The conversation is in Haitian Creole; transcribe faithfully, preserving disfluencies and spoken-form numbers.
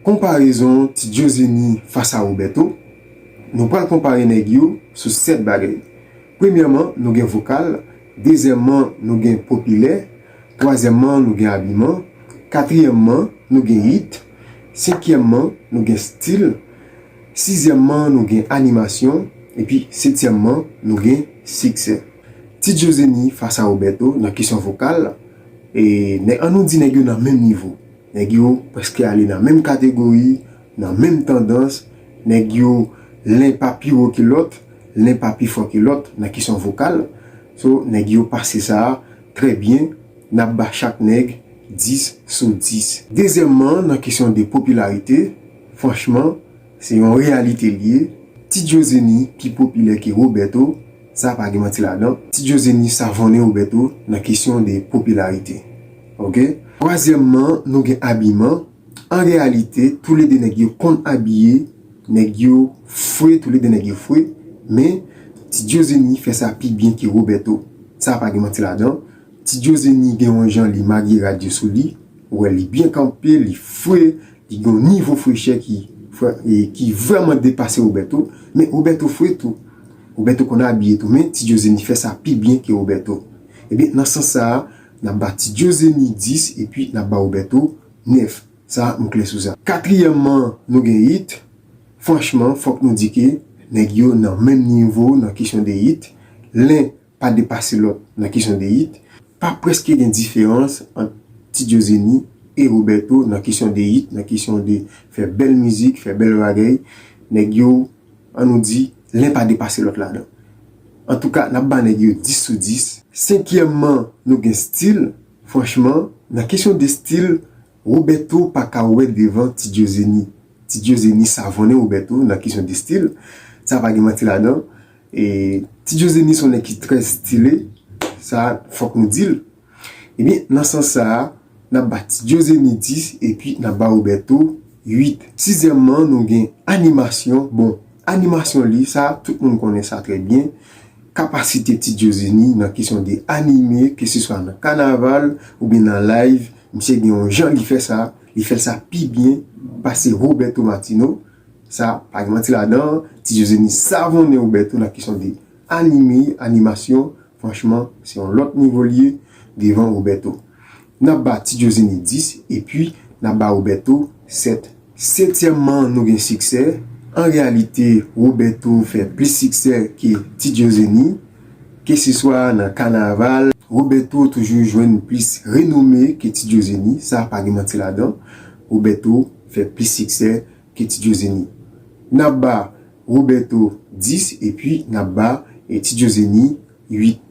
Konparezon Ti Djozeni fas a Roberto. Nou pral konpare nèg yo sou sèt bagay. Premyèman, nou gen vokal. Dezyèmman, nou gen popilè. Twazyèmman, nou gen abiman. Katriyèmman, nou gen hit. Senkyèmman, nou gen stil. Sizyèmman, nou gen animasyon. Epi setyèmman, nou gen siksè. Ti Djozeni fas a Roberto nan kesyon vokal. E, nè, ann nou di nèg yo nan menm nivo. Nèg yo prèske ale nan menm kategori, nan menm tandans. Nèg yo, len pa pi wo ke lòt, len pa pi fò ke lòt nan kesyon vokal. So, nèg yo pase sa a trè byen. N ap ba chak nèg dis sou dis. Dezyèmman, nan kesyon de popilarite, franchman, se yon reyalite l ye. Ti Djozeni pi popilè ke Roberto, sa pa gen manti ladan. Ti Djozeni savonnen Roberto nan kesyon de popilarite. Oke? Twazyèmman, nou gen abiman. An reyalite, toulede nèg yo konn abiye, nèg yo fre, toulede nèg yo fre, men Ti Djozeni fè sa pi byen ke Roberto. Sa pa gen manti ladan. Ti Djozeni gen yon jan li magye rad yo sou li, ou wè li byen kanpe, li fre, li gen yon nivo frechè ki, frè, e, ki vrèman depase Roberto, men Roberto fre tou. Roberto konn abiye tou, men Ti Djozeni fè sa pi byen ke Roberto. Ebyen, nan sans sa a, n ap ba Ti Djozeni dis epi n ap ba Roberto nèf. Sa, m klè sou sa. Katriyèmman, nou gen hit. Franchman, fòk nou di ke nèg yo nan menm nivo nan kesyon de hit. Len pa depase lòt nan kesyon de hit. Pa prèske gen diferans ant Ti Djozeni e Roberto nan kesyon de hit, nan kesyon de fè bèl mizik, fè bèl bagay. Nèg yo, ann nou di, len pa depase lòt ladan. Antouka, n ap ba nèg yo dis sou dis. Senkyèmman, nou gen stil. Franchman, nan kesyon de stil, Roberto pa ka wè devan Ti Djozeni. Ti Djozeni savonnen Roberto nan kesyon de stil. Sa pa gen manti ladan. E Ti Djozeni se yon nèg ki trè stile. Sa, fòk nou di l. Ebyen, nan sans sa a, n ap ba Ti Djozeni dis epi n ap ba Roberto uit. Sizyèmman, nou gen animasyon. Bon, animasyon li, sa, tout moun konnen sa trè byen. Kapasite Ti Djozeni nan kesyon de anime, keseswa nan kanaval oubyen nan live, misye gen yon jan li fè sa, li fè sa pi byen pase Roberto Martino. Sa, pa gen manti ladan, Ti Djozeni savonnen Roberto nan kesyon de anime, animasyon. Franchman, se yon lòt nivo l ye devan Roberto. N ap ba Ti Djozeni dis, epi n ap ba Roberto sèt. Setyèmman, nou gen siksè. An reyalite, Roberto fè plis siksè ke Ti Djozeni. Keseswa nan kanaval, Roberto toujou jwenn plis renome ke Ti Djozeni. Sa pa gen manti ladan. Roberto fè plis siksè ke Ti Djozeni. N ap ba Roberto dis, epi n ap ba, e, Ti Djozeni uit.